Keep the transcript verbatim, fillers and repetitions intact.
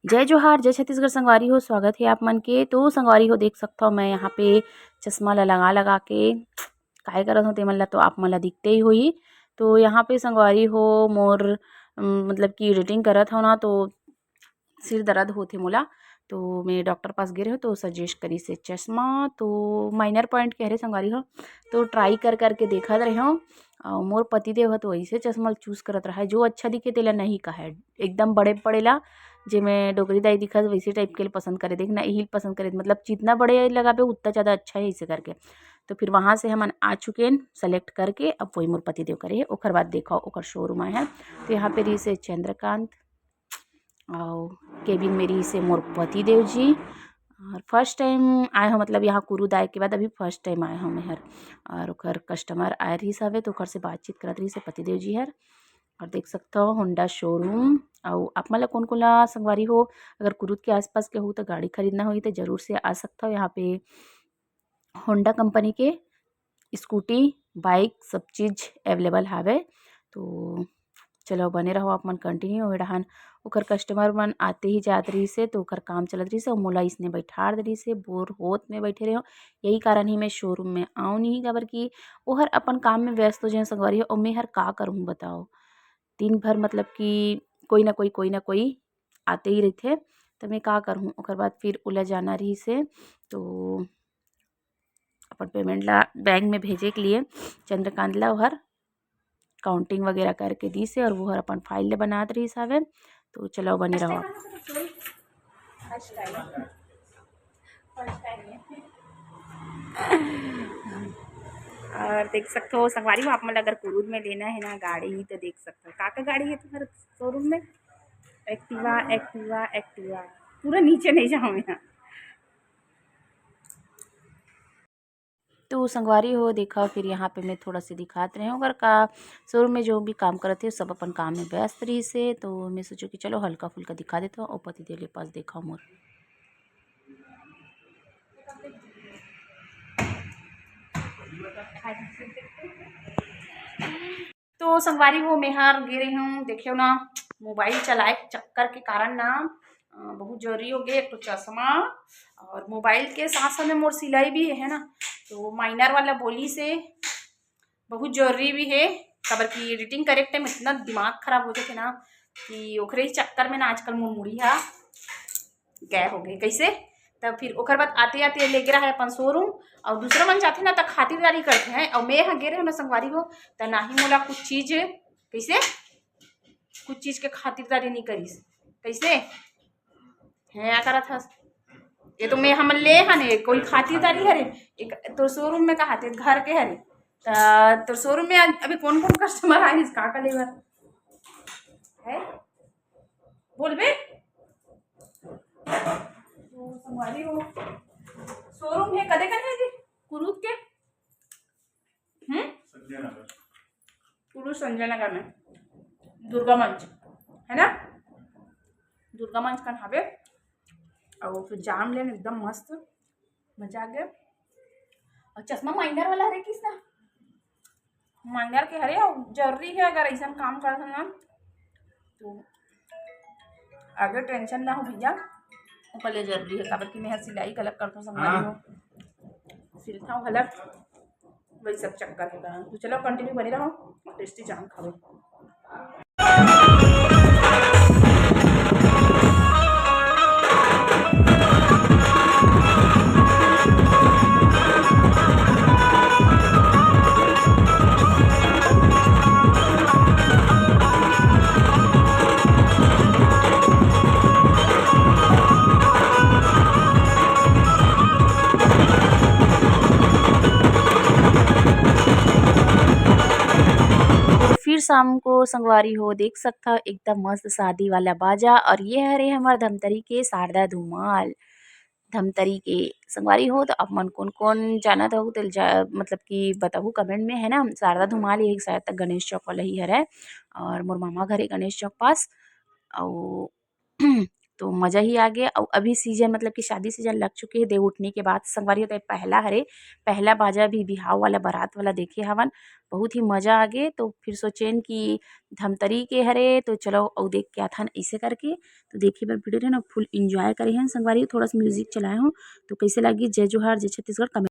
जय जोहार, जय छत्तीसगढ़ संगवारी हो, स्वागत हे आप मन के। तो संगवारी हो, देख सकथव मैं यहाँ पे चश्मा ला लगा लगा के काय करत हव, ते मन ला तो आप मन ला दिखते ही होही। तो यहाँ पे संगवारी हो मोर, अम, मतलब कि editing करत हव ना, तो सिर दर्द होथे मोला, तो मैं डॉक्टर पास गे रहेंव, तो suggest करिस हे चश्मा। तो minor point के हरे संगवारी हो, तो try कर कर के देखत रहेंव। अउ मोर पतिदेव ह तो ऐसे चश्मा ल choose करत रहय, जो अच्छा दिखे तेला नहीं कहय, एकदम बड़े बड़े ला, जेमे डोकरी दाई दिखत वैसे type के ल पसंद करे, देख ना, यही ल पसंद करे, मतलब जितना बड़े लगाबे उतना ज़्यादा अच्छा है, ऐसे करके। तो फिर वहाँ से हमन आ चुके हैं select करके, अब वही मोर पतिदेव करे हे। ओकर बाद देखव ओकर showroom आए हैं, तो यहाँ पे रहिस हे चंद्रकांत, अउ केबिन में रहिस हे मोर पतिदेव जी। और first time आए हव, मतलब यहाँ कुरूद आए के बाद अभी first time आए हव मैं हर। और ओकर customer आए रहिस हवे, तो ओकर से बातचीत करत रहिस हे पतिदेव जी हर। और देख सकथव Honda showroom। अउ आप मन ला कोन कोन ला संगवारी हो, अगर कुरूद के आसपास के हो तो गाड़ी खरीदना होही तो जरूर से आ सकथव। यहाँ पे Honda company के scooty, bike सब चीज available हावे। तो चलो बने रहो आप मन continue। ओहे डहान ओकर customer मन आते ही जात रहिस हे, तो ओकर काम चलत रहिस हे, अउ मोला इसने बैठार दे रहिस हे, bore होत में बैठे रहेंव। यही कारण ही मैं showroom में आऊँ नहीं, काबर कि ओहर अपन काम में व्यस्त हो जाए संगवारी हो, अउ मैं हर का करूँ बताओ, दिन भर मतलब कि कोई ना कोई, कोई ना कोई आते ही रहिथे, तो मैं का करहूँ। ओकर बाद फिर ओला जाना रहिस हे, तो अपन payment ला बैंक में भेजे के लिए चंद्रकांत ला ओहर counting वगैरह करके दिस हे, और वो हर अपन file ले बनात रहिस हवे। तो चलो बने रहो। और देख सकथो संगवारी हो, आप मन ला अगर कुरूद में लेना है ना गाड़ी, तो देख सकथो। का का गाड़ी है तुम्हारे showroom में? Activa, Activa, Activa। पूरा नीचे नहीं जाओ यहाँ। तो संगवारी हो, देखा, फिर यहाँ पे मैं थोड़ा से दिखात रहे हूँ, अगर का showroom में जो भी काम करत हे, सब अपन काम में व्यस्त रहिस हे, तो मैं सोचो कि चलो हल्का फुल्का दिखा देता हूँ। और पति देव ले पास देखा मोर। तो संगवारी हो, मैं हर गे रहे हूँ, देखियो ना, मोबाइल चलाए के चक्कर के कारण ना, अ, बहुत जरूरी हो गए, एक तो चश्मा और मोबाइल के साथ साथ में मोर सिलाई भी है ना, तो minor वाला बोली से बहुत जरूरी भी है, काबर कि editing करे के time इतना दिमाग खराब हो जाथे ना, कि ओकरे ही चक्कर में ना आजकल मोर मुड़ी हा गए हो गए। कैसे? तब फिर ओकर बाद आते आते ले गे रहा है अपन showroom, और दूसरा मन जाथे ना, त खातिरदारी करथे हैं, और मैं यहाँ गे रहे ना संगवारी हो, त ना ही मोला कुछ चीज, कैसे, कुछ चीज के खातिरदारी नहीं करिस। कैसे? है या करत हस? ये तो मैं हमन ले हन, ये कोई खातिरदारी हरे? एक तो showroom में कहा थे घर के हरे, त तो showroom में अभी कौन कौन customer आए, का का लेबर है, बोलबे? तो संगवारी हो, showroom है कदे कन है जी? कुरूद के? हम्म? कुरूद संजय नगर में, दुर्गा मंच है ना, दुर्गा मंच कन हवे। और फिर जाम लेन एकदम मस्त, मजा आ गया। और चश्मा minor वाला हरे किस ना? Minor के हरे, और जरूरी है अगर ऐसा काम करत हन ना, तो आगे tension ना हो भैया, ओकर ले जरूरी है, काबर कि मैं सिलाई गलत करत हूँ संगवारी हो, सिलता हूँ गलत, वही सब चक्कर होता है। तो चलो continue बने रहो, tasty जाम खाओ। फिर शाम को संगवारी हो देख सकथव एकदम मस्त शादी वाला बाजा, और ये हरे हमर धमतरी के शारदा धुमाल। धमतरी के संगवारी हो, तो आप मन कोन-कोन जानत हव, तेल जा, मतलब कि बताहू comment में, है ना? शारदा धुमाल ये शायद तक गणेश चौक वाला ही हरे, और मोर मामा घर है गणेश चौक पास, अउ तो मज़ा ही आ गे। अउ अभी सीजन, मतलब कि शादी सीजन लग चुके हे देवउठनी के बाद संगवारी हो, तो ये पहला हरे, पहला बाजा भी बिहाव वाला, बारात वाला देखे हवन, बहुत ही मज़ा आ गे। तो फिर सोचेन कि धमतरी के हरे, तो चलो अउ देख के आथन, ऐसे करके। तो देखे बर भिड़े रहे ना, फुल एंजॉय करे हन संगवारी हो। थोड़ा सा म्यूजिक चलाए हूँ, तो कैसे लगी जय जोहार जय छत्तीसगढ़, कमेंट